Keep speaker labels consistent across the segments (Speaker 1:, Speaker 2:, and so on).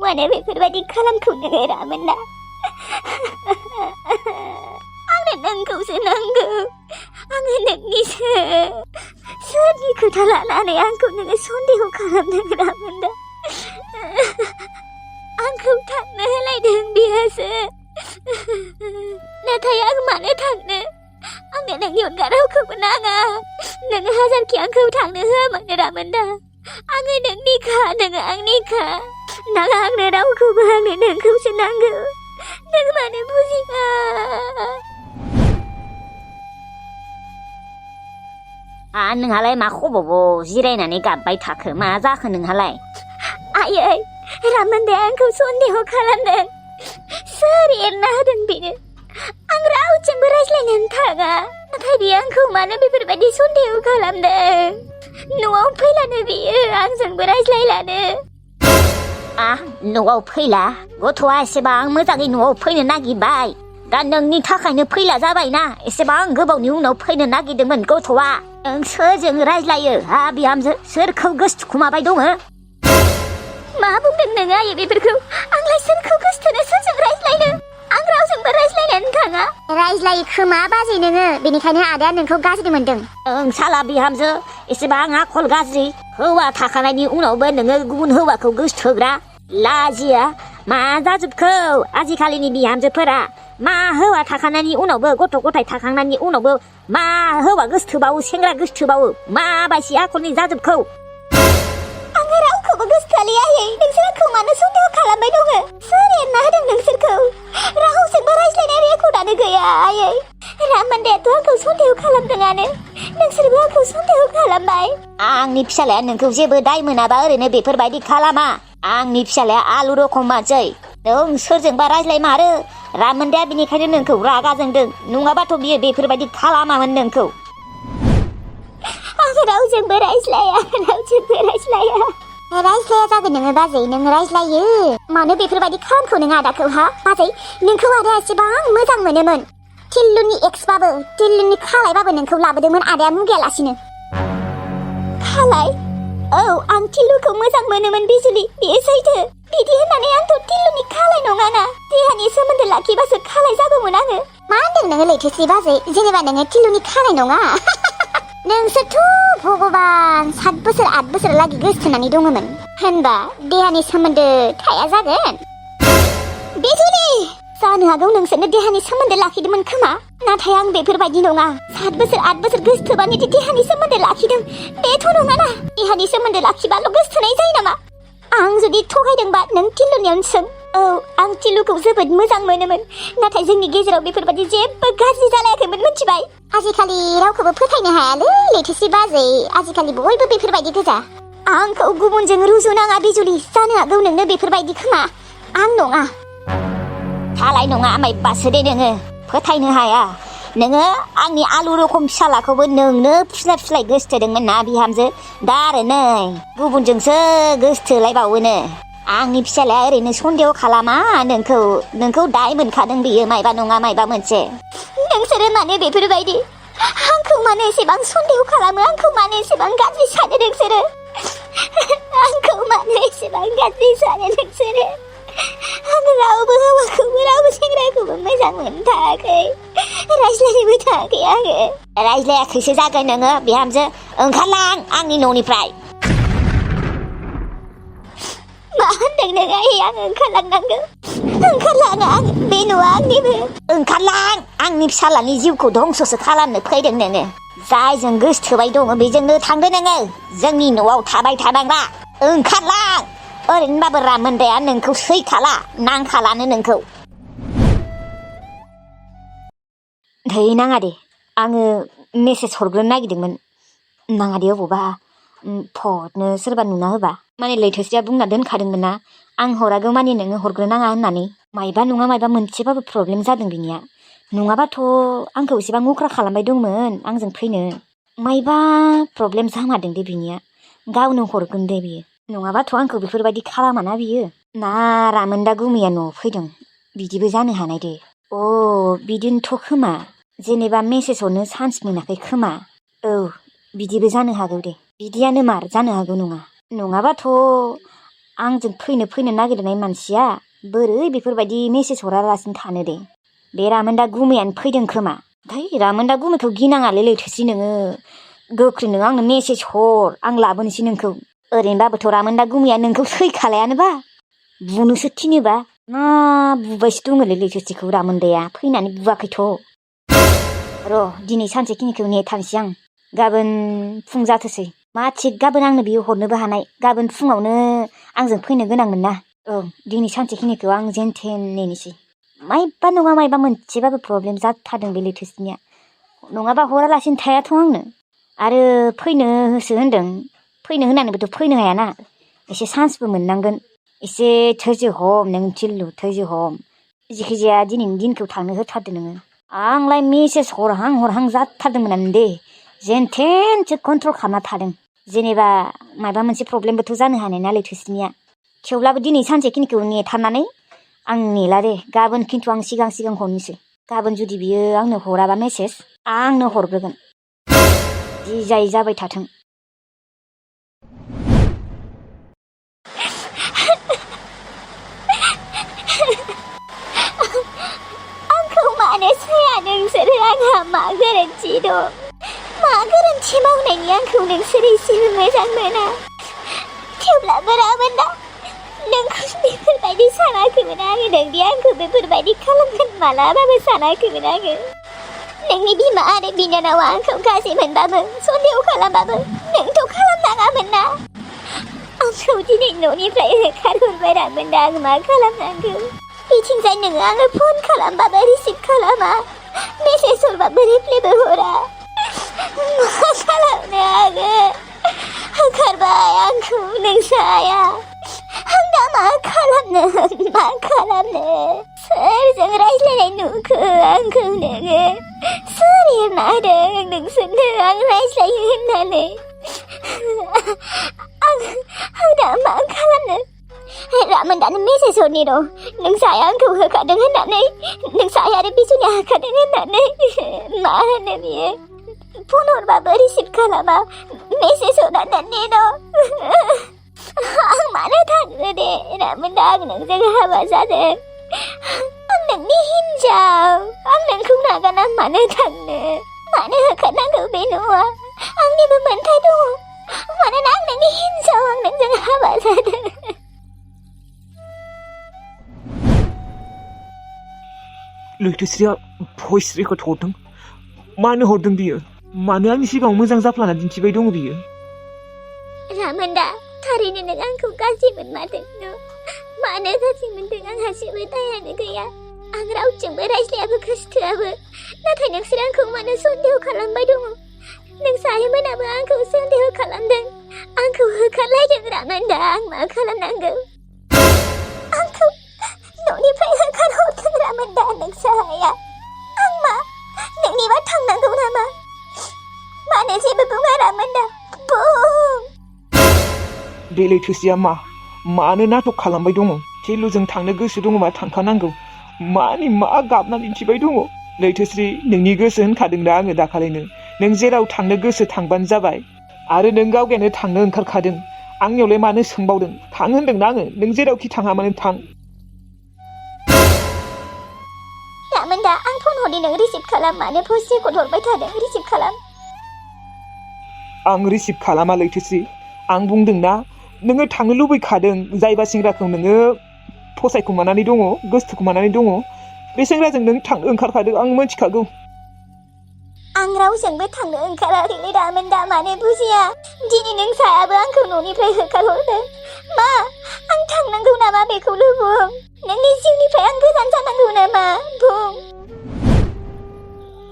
Speaker 1: मानो बेफोरबायदि खालामखौ नोङो रामोना आंनो नोंखौसो नांगौ आङो नोंनिसो सोरनि खोथा लानानै आंखौ नोङो सन्देह खालामदों रामोना आंखौ थांनो होलायदों बिहासो नाथाय आं मानो थांनो आंनो नोंनि अनगा रावखौबो नाङा नोङो हाजारखि आंखौ थांनो होआ मानो रामोना आङो नोंनिखा नोङो आंनिखा नाङा आंनो रावखौबो आंनो नोंखौसो नांगौ नों मानो बुजिया
Speaker 2: नोंहालाय मा खब'बो जिरायनानै गाबबाय थाखो मा जाखो नोंहालाय
Speaker 1: आयै रामोनदाया आंखौ सन्देह खालामदों सोर एरना होदों बेनो आं रावजोंबो रायज्लायनानै थाङा नाथाय बियो आंखौ मानो बेफोरबायदि सन्देह खालामदों न'आव फैलानो बियो आंजोंबो रायज्लायलानो
Speaker 2: न'आव फैला गथ'आ एसेबां मोजाङै न'आव फैनो नागिरबाय दा नोंनि थाखायनो फैला जाबायना एसेबां गोबावनि उनाव फैनो नागिरदोंमोन गथ'आ नों सोरजों रायज्लायो बिहामजो सोरखौ गोसोखुमाबाय दङ
Speaker 1: मा बुंदों नोङो आयै बेफोरखौ आंलाय सोरखौ गोसोथोनो सोरजों रायज्लायनो आं रावजोंबो रायज्लायनानै थाङा
Speaker 3: रायज्लायो खोमा बाजै नोङो बेनिखायनो आदाया नोंखौ गाज्रि मोनदों
Speaker 2: साला बिहामजो एसेबां आखल गाज्रि हौवा थाखानायनि उनावबो नोङो गुबुन हौवाखौ गोसोथोग्रा लाजिया मा जाजोबखौ आजिखालिनि बिहामजोफोरा मा हौवा थाखानायनि उनावबो गथ' गथाय थाखांनायनि उनावबो मा हौवा गोसोथोबावो सेंग्रा गोसोथोबावो माबायदि आखलनि जाजोबखौ
Speaker 1: आङो रावखौबो गोसोथोआलै आयै नोंसोर आंखौ मानो सन्देह खालामबाय दङ सोर एरना होदों नोंसोरखौ रावजोंबो रायज्लायनाय रेकर्डआनो गैया आयै रामोनदायाथ' आंखौ सन्देह खालामदोंआनो नोंसोरबो आंखौ सन्देह खालामबाय
Speaker 2: आंनि फिसालाया नोंखौ जेबो दाय मोनाबा ओरैनो बेफोरबायदि खालामा आंनि फिसालाया आलु रखम मानसै नों सोरजोंबा रायज्लायमारो रामोनदाया बेनिखायनो नोंखौ रागा जोंदों नङाबाथ' बियो बेफोरबायदि खालामामोन नोंखौ
Speaker 1: आं रावजोंबो रायज्लाया
Speaker 3: रायज्लाया जागोन नोङो बाजै नों रायज्लायो मानो बेफोरबायदि खालामखौ नों आदाखौ बाजै नोंखौ आदाया एसेबां मोजां मोनोमोन टिल्लुनि एक्सबाबो टिल्लुनि खालायबाबो नोंखौ लाबोदोंमोन आदाया मुगैयालासिनो
Speaker 1: खालाय औ आं टिल्लुखौ मोजां मोनोमोन बिजुलि बेयो सैथो बिदि होननानै आंथ' टिल्लुनि खालाय नङाना देहानि सोमोन्दो लाखिबासो खालाय जागौमोन आङो
Speaker 3: मा होनदों नोङो लैथोसि बाजै जेनेबा नोङो टिल्लुनि खालाय नङा नोंसोरथ' भगबान 7 बोसोर 8 बोसोरहालागै गोसोथोनानै दङमोन होनबा देहानि सोमोन्दो थाया जागोन
Speaker 1: बिजुलि जानो हागौ नोंसोरनो देहानि सोमोन्दो लाखिदोंमोन खोमा नाथाय आं बेफोरबायदि नङा 7 बोसोर 8 बोसोर गोसोथोबानि देहानि सोमोन्दो लाखिदों बेथ' नङाना देहानि सोमोन्दो लाखिबाल' गोसोथोनाय जायो नामा आं जुदि थगायदोंबा नों टिल्लुनियावनो सों औ आं टिल्लुखौ जोबोद मोजां मोनोमोन नाथाय जोंनि गेजेराव बेफोरबायदि जेबो गाज्रि जालायाखैमोन मिथिबाय
Speaker 3: आजिखालि रावखौबो फोथायनो हायालै लैथोसि बाजै आजिखालि बयबो बेफोरबायदि गोजा
Speaker 1: आंखौ गुबुनजों रुजुनाङा बिजुलि जानो हागौ नोंनो बेफोरबायदि खोमा आं नङा
Speaker 2: खालाय नङा माइबासो दे नोङो फोथायनो हाया नोङो आंनि आलु रखम फिसालाखौबो नोंनो फिस्लाय गोसोथोदोंमोन ना बिहामजो दा आरो नै गुबुनजोंसो गोसोथोलायबावोनो आंनि फिसालाया ओरैनो सन्देह खालामा नोंखौ दाय मोनखादों बियो मायबा नङा मायबा मोनसे
Speaker 1: नोंसोरो मानो बेफोरबायदि आंखौ मानो एसेबां सन्देह खालामो आंखौ मानो एसेबां गाज्रि सानो नोंसोरो आंखौ मानो एसेबां गाज्रि सानो नोंसोरो आं रावबो हौवाखौबो रावबो सेंग्राखौबो मोजां मोनथाराखै रायज्लायनोबो थाङाखै आङो
Speaker 2: रायज्लायाखैसो जागोन नोङो बिहामजो ओंखारलां आंनि न'निफ्राय
Speaker 1: मा होनदों नों आयै आं ओंखारलांनांगौ ओंखारलाङा आं बे न'आ आंनिबो
Speaker 2: ओंखारलां आंनि फिसालानि जिउखौ धंस'सो खालामनो फैदों नोङो जायजों गोसोथोबाय दङ बेजोंनो थांदो नोङो जोंनि न'आव थाबाय थानांला ओंखारलां ओरैनोबाबो रामोनदाया नोंखौ सैखाला नांखालानो नोंखौ धै नाङा दे आङो मेसेज हरग्रोनो नागिरदोंमोन नाङा दे अबावबा फटनो सोरबा नुना होबा माने लैथोसिया बुंना दोनखादोंमोन ना आं हरागौ माने नोङो हरग्रोनाङा होननानै मायबा नङा मायबा मोनसेबाबो प्रब्लेम जादों बिनिया नङाबाथ' आंखौ एसेबां अख्रा खालामबाय दंमोन आंजों फैनो मायबा प्रब्लेम जामारदों दे बिनिया गावनो हरगोन दे बियो नङाबाथ' आंखौ बेफोरबायदि खालामाना बियो ना रामोनदा गुमैया न'आव फैदों बिदिबो जानो हानाय दे बिदिनोथ' खोमा जेनेबा मेसेज हरनो चान्स मोनाखै खोमा बिदिबो जानो हागौ दे बिदियानो मार जानो हागौ नङाबाथ' आंजों फैनो नागिरनाय मानसिया बोरै बेफोरबायदि मेसेज हरालासिनो थानो दे। बे रामोनदा गुमैयानो फैदों खोमा। रामोनदा गुमैखौ गिनाङालै लैथोसि नोङो। गोख्रै नोङो आंनो मेसेज हर, आं लाबोनोसै नोंखौ। ओरैनोबाबोथ' रामोनदा गुमैया नोंखौ सैखालायानोबा। बुनोसो थिनोबा ना बुबायसो दङलै लैथोसिखौ रामोनदाया, फैनानै बुवाखैथ'। र' दिनै सानसेखिनिखौ नेथारसै आं। गाबोन फुं जाथोसै। मा थिग गाबोन आंनो बियो हरनोबो हानाय। गाबोन फुङावनो आंजों फैनो गोनांमोन ना। औ दिनै सानसेखिनिखौ आं जेनथेन नेनोसै। मायबा नङा मायबा मोनसेबाबो प्रब्लेम जाथारदों बे लैथोसिनिया। नङाबा हरालासिनो थायाथ' आंनो। आरो फैनो होसो होनदों। फैनो होनानैबोथ' फैनो हायाना। एसे चान्सबो मोननांगोन। एसे धैर्य हम नों थिल्लु, धैर्य हम। जिखिजाया दिनैनि दिनखौ थांनो होथारदो नोङो। आंलाय मेसेज हरहां जाथारदोंमोनानो दे। जेनथेनसो कन्ट्रल खालामना थादों। जेनेबा माबा मोनसे प्रब्लेमबोथ' जानो हानाय ना लैथोसिनिया। थेवब्लाबो दिनै सानसेखिनिखौ नेथारनानै आं नेला दे। गाबोन खिन्थु आं सिगां हरनोसै। गाबोन जुदि बियो आंनो हराबा मेसेज, आंनो हरग्रोगोन। जि जाय जाबाय थाथों।
Speaker 1: आंखौ मानो साया नोंसोरो? आंहा मा गोरोन्थि दं? मा गोरोन्थि मावनायनि आंखौ नोंसोर एसेबो मोजां मोना? थेवब्लाबो रामोनदा, नोंखौ बेफोरबायदि सानाखैमोन आङो। नोंदि आंखौ बेफोरबायदि खालामगोन मालाबाबो सानाखैमोन आङो। नोंनि बिमा आरो बिनानावा आंखौ गाज्रि मोनबाबो, सन्देह खालामबाबो नोंथ' खालामनाङामोन ना। आंखौ दिनै न'निफ्राय होखारहरबाय रामोनदा, आं मा खालामनांगौ? बिथिंजाय नोङो आङो फन खालामबाबो रिसिभ खालामा, मेसेज हरबाबो रिप्लायबो हरा। मा खालामनो आङो? होखारबाय आंखौ नोंसा आइया। आं दा मा खालामनो? सोरजों रायज्लायनाय नुखो आंखौ नोङो? सोर एरना होदों नोंसोरनो आं रायज्लायो होननानै? आं दा मा खालामनो? रामोनदानो मेसेज हरनि र'। नोंसा आइया आंखौ होखारदों होननानै, नोंसा आइया आरो बिजुनिया होखारदों होननानै। मा होनो बियो? फन हरबाबो रिसिभ खालामा, मेसेज हरना दोननि र'। आं मानो थांनो दे रामोनदा? आं नोंजों हाबा जादों। आं नोंनि हिनजाव। आं नोंखौ नागारना मानो थांनो? मानो होखारनांगौ बे न'आ? आंनिबो मोन्थाय दङ। मानोना आं नोंनि हिनजाव, आं नोंजों हाबा जादों।
Speaker 4: लैथोस्रिया भइस रेकर्ड हरदों। मानो हरदों बियो? मानो आंनि सिगाङाव मोजां जाफ्लाना दिन्थिबाय दङ बियो?
Speaker 1: रामोनदा, थारैनो नों आंखौ गाज्रि मोनमारदों न'? मानो गाज्रि मोनदों? आंहा जेबो दायानो गैया। आं रावजोंबो रायज्लायाबो गोसथोआबो। नाथाय नोंसोर आंखौ मानो सन्देह खालामबाय दङ? नोंसा आइमोनाबो आंखौ सन्देह खालामदों, आंखौ होखारलायदों। रामोनदा, आं मा खालामनांगौ? आंखौ न'निफ्राय होखारहरदों रामोनदा नोंसा आइया। आं मा नोंनिबा थांनांगौ नामा? मानो जेबो बुङा रामोनदा? बुं।
Speaker 4: बे लैथोस्रिया मानो नाटक खालामबाय दङ? थिल्लुजों थांनो गोसो दङबा थांखानांगौ। मा गाबना दिन्थिबाय दङ? लैथोस्रि, नोंनि गोसो होनखादोंना आङो दाखालिनो। नों जेराव थांनो गोसो थांबानो जाबाय। आरो नों गावगायानो थांनो ओंखारखादों। आंनियावलाय मानो सोंबावदों? थां होनदोंना आङो। नों जेरावखि थाङा मानो थां।
Speaker 1: रामोनदा, आं फन हरनि, नों रिसिभ खालाम। मानो भइस रेकर्ड हरबाय थादों? रिसिभ खालाम।
Speaker 4: आं रिसिभ खालामा लैथोस्रि। आं बुंदोंना, नोङो थांनो लुबैखादों। जायबा सेंग्राखौ नोङो फसायखुमानानै दङ, गोसोथोखुमानानै दङ, बे सेंग्राजों नों थांनो ओंखारखादों। आं मिथिखागौ।
Speaker 1: आं रावजोंबो थांनो ओंखाराखैलै रामोनदा, मानो बुजिया? दिनै नों सायाबो आंखौ न'निफ्राय होखारहरदों। मा आं थांनांगौ नामा? बेखौल' बुं। नोंनि जिउनिफ्राय आं गोजान जानांगौ नामा? बुं।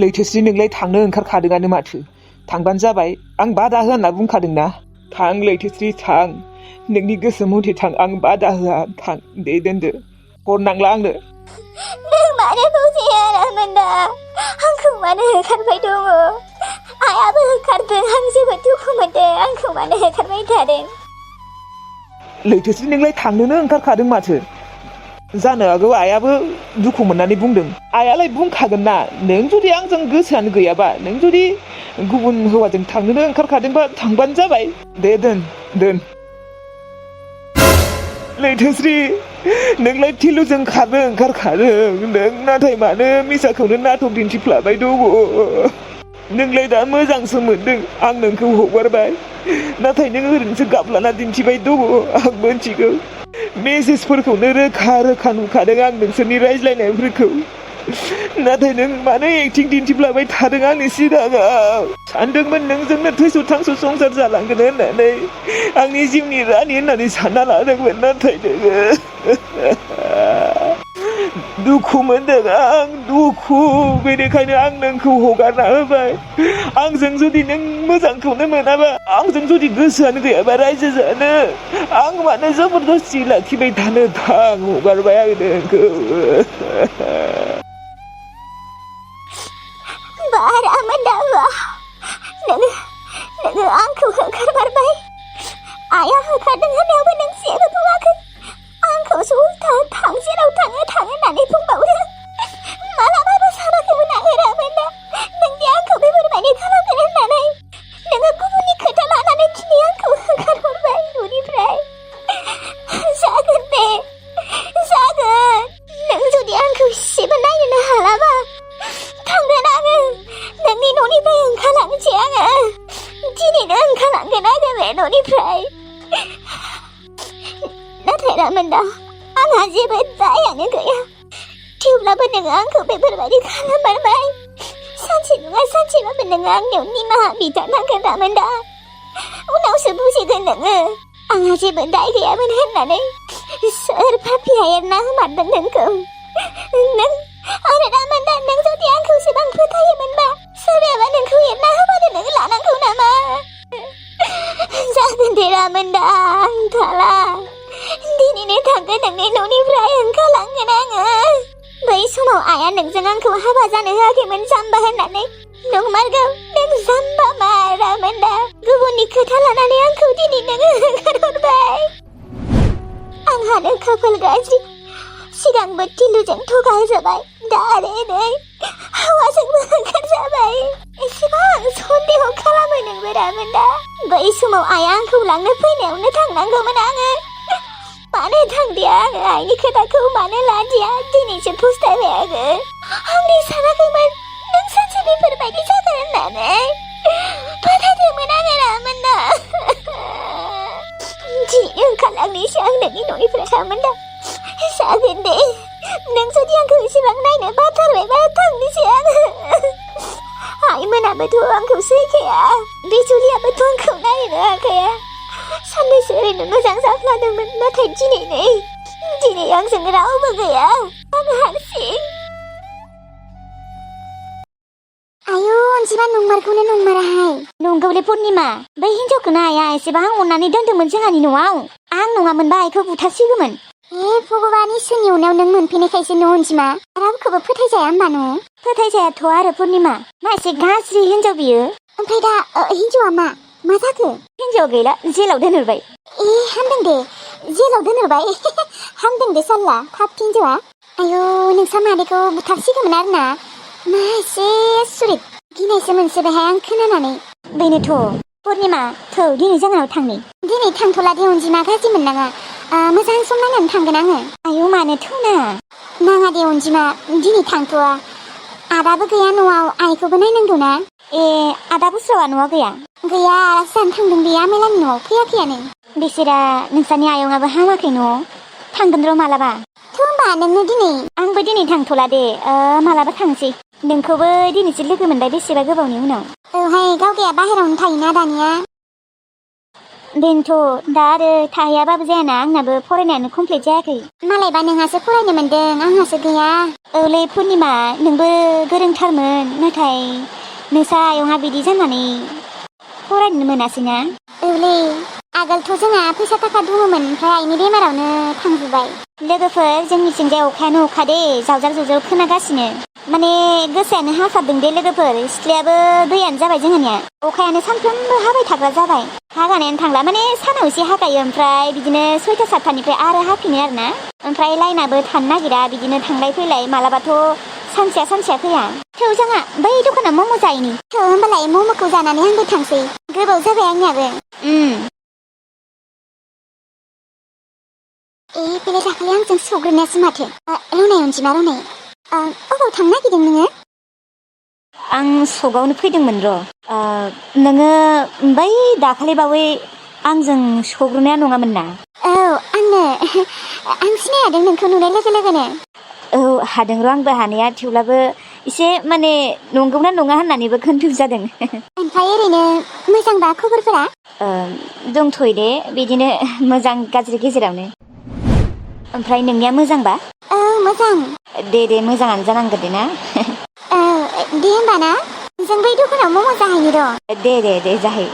Speaker 4: लैथोस्रि, नोंलाय थांनो ओंखारखादोंआनो माथो। थांबानो जाबाय। आं बादा होआ होनना बुंखादोंना। थां लैथोस्रि, थां। नोंनि गोसो मथे थां। आं बादा होआ। थां दे, दोनदो। हरनांला आंनो।
Speaker 1: नों मानो बुजिया रामोनदा? आंखौ मानो होखारबाय दङ? आइयाबो होखारदों। आं जोबोद दुखु मोनदों। आंखौ मानो होखारबाय थादों?
Speaker 4: लैथोस्रि, नोंलाय थांनोनो ओंखारखादों माथो। जानो हागौ आइयाबो दुखु मोननानै बुंदों। आइयालाय बुंखागोन ना। नों जुदि आंजों गोसोआनो गैयाबा, नों जुदि गुबुन हौवाजों थांनोनो ओंखारखादोंबा थांबानो जाबाय। दे दोन। लैथोस्रि नोंलाय थिलुजों खारनो ओंखारखादों नों नाथाय मानो मिसाखौनो नाटक दिन्थिफ्लाबाय दङ नोंलाय दा मोजांसो मोनदों आं नोंखौ हगारबाय नाथाय नों ओरैनोसो गाबलाना दिन्थिबाय दङ आं मोनथिगौ मेसेजफोरखौनो रोखा रोखा नुखादों आं नोंसोरनि रायज्लायनायफोरखौ नाथाय नों मानो एक्टिं दिन्थिफ्लाबाय थादों आंनि सिगाङाव सानदोंमोन नोंजोंनो थैस' थांस' संसार जालांगोन होननानै आंनि जिउनि रानि होननानै सानना लादोंमोन नाथाय नोङो दुखु मोनदों आं दुखु बेनिखायनो आं नोंखौ हगारना होबाय आंजों जुदि नों मोजांखौनो मोनाबा आंजों जुदि गोसोआनो गैयाबा रायजो जानो आं मानो जबरदस्ति लाखिबाय थानो थां हगारबाय आं नोंखौ
Speaker 1: बारामोन नोङो आंखौ होखारमारबाय आइया होखारदों होननायावबो नों जेबो बुङाखै आंखौसो उल्था थां जेराव थाङो होननानै बुंबावो मालाबाबो सानाखैमोन आङो रामोना नोंदि आंखौ बेफोरबायदि खालामगोन होननानै नोङो गुबुननि खोथा लानानै दिनै आंखौ होखारहरबाय न'निफ्राय जागोन दे जागोन नों जुदि आंखौ एसेबो नायनो हालाबा थांगोन आङो नोंनि न'निफ्राय ओंखारलांसै आङो दिनैनो ओंखारलांगोन आङो बे न'निफ्राय नाथाय रामोना आंहा जेबो दायानो गैया थेवब्लाबो नोङो आंखौ बेफोरबायदि खालामबाय सानसे नङा सानसेबाबो नोङो आंनियाव निमाहा बिथारनांगोन रामोना उनावसो बुजिगोन नोङो आंहा जेबो दाय गैयामोन होननानै सोर पापिया एरना होमारदों नोंखौ नों आरो रामोना नों जुदि आंखौ एसेबां फोथायोमोनबा सोरबायाबा नोंखौ एरना होबानो नों लानांगौ नामा जागोन दे रामोना आं थाला दिनैनो थांगोन नोंनि न'निफ्राय ओंखारलांगोन आङो बै समाव आइया नोंजों आंखौ हाबा जानो होआखैमोन जाम्बा होननानै नंमारगौ नों जाम्बा मा रामोना गुबुननि खोथा लानानै आंखौ दिनै नोङो होखारहरबाय आंहानो खाफाल गाज्रि सिगांबो थिलुजों थगायजाबाय दा आरो नै हावाजोंबो ओंखारजाबाय एसेबां सन्देह खालामो नोंबो रामोना बै समाव आइया आंखौ लांनो फैनायावनो थांनांगौमोन आङो मानो थांदिया आङो आइनि खोथाखौ मानो लादिया दिनैसो फस्थायबाय आङो आंनि सानाखैमोन नों सानसे बेफोरबायदि जागोन होननानै फोथायदोंमोन आङो रामोना दिनै ओंखारलांनोसै आं नोंनि न'निफ्राय रामोना जागोन दे नों जुदि आंखौ एसेबां नायनो बाथारबायबा थांनोसै आङो आइमोनाबोथ' आंखौ सैखाया बिजुलियाबोथ' आंखौ नायनो हाखाया साननैसो ओरैनो मोजां जाफ्लादोंमोन नाथाय दिनै आंजों रावबो गैया आं हारसिं
Speaker 3: आयौ अनजिमा नंमारखौनो नंमाराहाय
Speaker 1: नंगौले पुर्निमा बै हिनजावखौनो आइया एसेबां अननानै दोनदोंमोन जोंहानि न'आव आं नङामोनबा आइखौ बुथारसिगौमोन
Speaker 3: भगबान इसोरनि अननायाव नों मोनफैनायखायसो न' अनजिमा रावखौबो फोथायजाया होमबा न'
Speaker 1: फोथायजायाथ' आरो पुर्निमा मा एसे गाज्रि हिनजाव बियो
Speaker 3: ओमफ्राय दा हिनजावा मा जाखो
Speaker 1: हिनजाव गैला जेलाव दोनहरबाय
Speaker 3: हामदों दे जेलाव दोनहरबाय हामदों दे साल्ला थाब हिनजावा आयौ नोंसा मादैखौ बुथारसिगौमोन आरो ना मा एसे सुरित गिनायसो मोनसोबायहाय आं खोनानानै
Speaker 1: बेनोथ' पुर्निमा थौ दिनै जोंनाव थांनि
Speaker 3: दिनै थांथ'ला दे अनजिमा गाज्रि मोननाङा मोजां सम नायनानै थांगोन आङो
Speaker 1: आयौ मानो थौना
Speaker 3: नाङा दे अनजिमा दिनै थांथ'वा आदाबो गैया न'आव आइखौबो नायनांगौ ना
Speaker 1: आदा बुस्रावा न'आव गैया
Speaker 3: गैया जानो थांदों बे आमेलानि न'आव फैयाखैयानो
Speaker 1: बिसोरा नोंसानि आयंआबो हामाखै न'आव थांगोन र' मालाबा
Speaker 3: थ' होमबा नोंनो दिनै
Speaker 1: आंबो दिनै थांथ'ला दे मालाबा थांसै नोंखौबो दिनैसो लोगो मोनबाय बेसेबा गोबावनि उनाव
Speaker 3: औहाय गावगाया बाहेरावनो थायोना दानिया
Speaker 1: बेनोथ' दा आरो थाहैयाबाबो जायाना आंनाबो फरायनायानो कमप्लिट जायाखै
Speaker 3: मालायबा नोंहासो फरायनो मोनदों आंहासो गैया
Speaker 1: औलै पुर्निमा नोंबो गोरोंथारमोन नाथाय नोंसा आयंआ बिदि जानानै फरायनो मोनासैना
Speaker 3: औलै आगोलथ' जोंहा फैसा थाखा दङमोन ओमफ्राय आइनि बेमारावनो थांजोब्बाय
Speaker 1: लोगोफोर जोंनिथिंजाय अखायानो अखा दे जावजार जावजार खोनागासिनो माने गोसायानो हाखारदों दे लोगोफोर सिथ्लायाबो दैयानो जाबाय जोंहानिया अखायानो सानफ्रोमबो हाबाय थाग्रा जाबाय हागानायानो थांला माने सानाव एसे हागायो ओमफ्राय बिदिनो 6टा 7टानिफ्राय आरो हाफिनो आरोना ओमफ्राय लाइनाबो थानो नागिरा बिदिनो थांलाय फैलाय मालाबाथ' सानसेया फैया थौ जोंहा बै दखानाव मम' जायैनि
Speaker 3: थ' होमबालाय मम'खौ जानानै आंबो थांसै गोबाव जाबाय आंनियाबो बेलाय दाखालि आंजों सौग्रोनायासो माथो रनाय अनजिमा रनाय अबाव थांनो नागिरदों नोङो
Speaker 2: आं सकआवनो फैदोंमोन र' नोङो बै दाखालि बावै आंजों सौग्रोनाया नङामोन ना
Speaker 3: औ आंनो आं सिनायहादों नोंखौ नुनाय लोगो लोगोनो
Speaker 2: औ हादों र' आंबो हानाया थेवब्लाबो एसे माने नंगौना नङा होननानैबो कनफिउज जादों
Speaker 3: ओमफ्राय ओरैनो मोजांबा खबरफोरा
Speaker 2: दंथ'यो दे बिदिनो मोजां गाज्रि गेजेरावनो ओमफ्राय नोंनिया मोजांबा
Speaker 3: औ मोजां
Speaker 2: दे मोजाङानो जानांगोन दे ना
Speaker 3: औ दे होमबा ना जों बै दखानाव मम' जाहैनि र'
Speaker 2: दे जाहै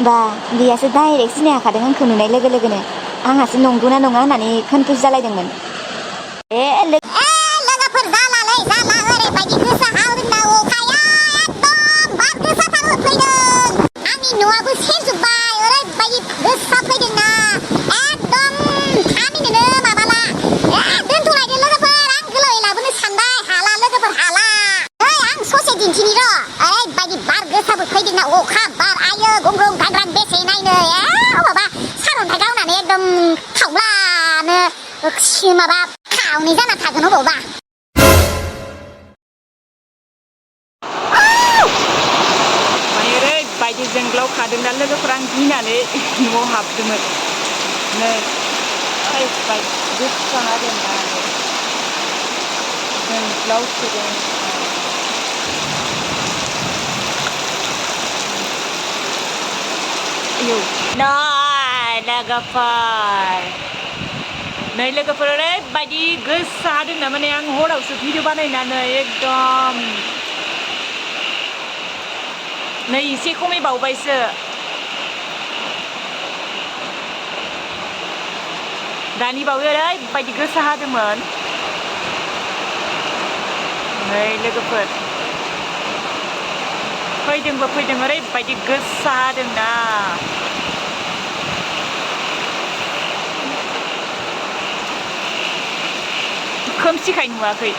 Speaker 2: बा बेयासो डाइरेक्ट सिनायहाखादों आंखौ नुनाय लोगो लोगोनो आंहासो नंगौना नङा होननानै कनफिउज जालायदोंमोन
Speaker 3: लोगोफोर जालालै जाला ओरैबायदि गोसा हावदोंना अखाया एकदम बार गोसाथार होफैदों आंनि न'आबो सेरजोब्बाय ओरैबायदि गोसा फैदोंना एकदम थानैनो माबाला दोनथ'लायदो लोगोफोर आं गोलै लाबोनो सानबाय हाला लोगोफोर हाला आं ससे दिन्थिनि र' ओरैबायदि बार गोसाबो फैदोंना अखा बार आयो गंग्रं गांग्रां बेसे नायनो माबा सारन्थाइ गावनानै एकदम खावब्लानो माबा खावनै जाना थागोन अबावबा
Speaker 4: माने ओरैबायदि जोंग्लाव खादोंना लोगोफोरा आं गिनानै न'आव हाबदोंमोन नै ओरैबायदि गोसा हादोंना जोंग्लाव खोदों नै लोगोफोर ओरैबायदि गोसा हादोंना माने आं हरावसो भिडिअ बानायनानै एकदम नै एसे खमायबावबायसो दानि बावै ओरैबायदि गोसा हादोंमोन नै लोगोफोर फैदों ओरैबायदि गोसा हादोंना खोमसिखाय नुवाखै